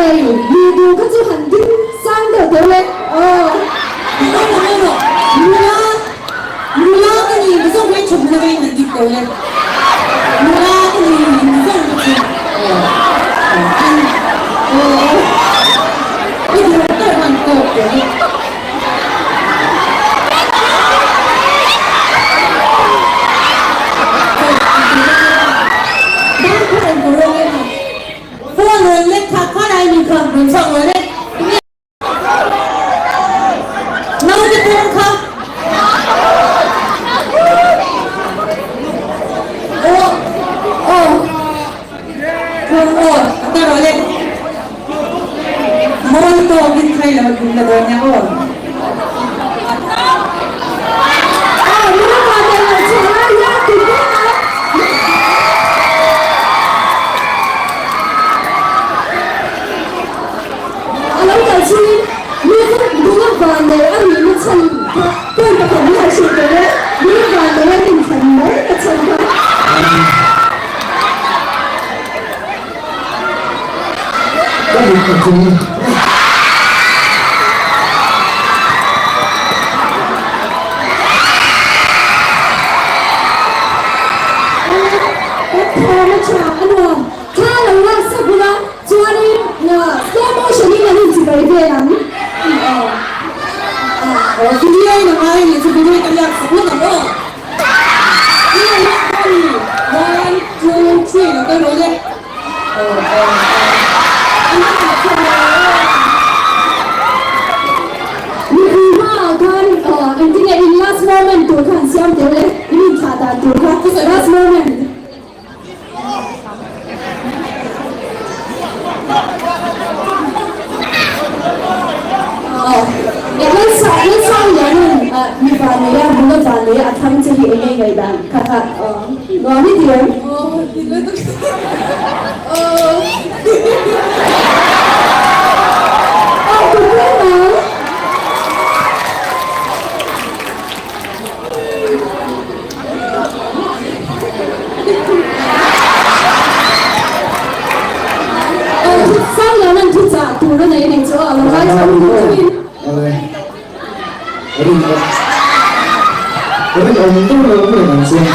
Vannei mi duh kha chu han ding sang deuh teh le aw. No no no no nula nula ka ni mizo hmeichhe hmuna ka in han dik tawh le nula ka ni mizo ka chu aw aw aw i duh tawh han tawk teh le. Mawi tawkin khai lo in la dawn nia aw. A lo kal chungin Nula nula vannei a nihna chhan kha point pakhat min han hrilh tawh e, nula vannei a nin chhan mai ka chhan kha. Ka mit a tlung. Ka thawm a tha a nuam. Thla lo lak sak bula chuanin slow motion in an inchibai vel ang. Video in a ngai a nih chu video in ka lak sak ngawt ang aw. One, two, three lo kal rawh le. Mipui hmaah khan engtinge in last moment tur kha an siam teh le, in inthlah dan tur kha last moment. Mi van nei a, nula van nei a, a thlang che hi eng nge ngaihdan kha kha nuam i ti em? Aw tu hle mai. Sang Lian an thu chah tur a nei nei chu a lo ngai chho tur chungin. Rin awm ber lo ber ang chuan.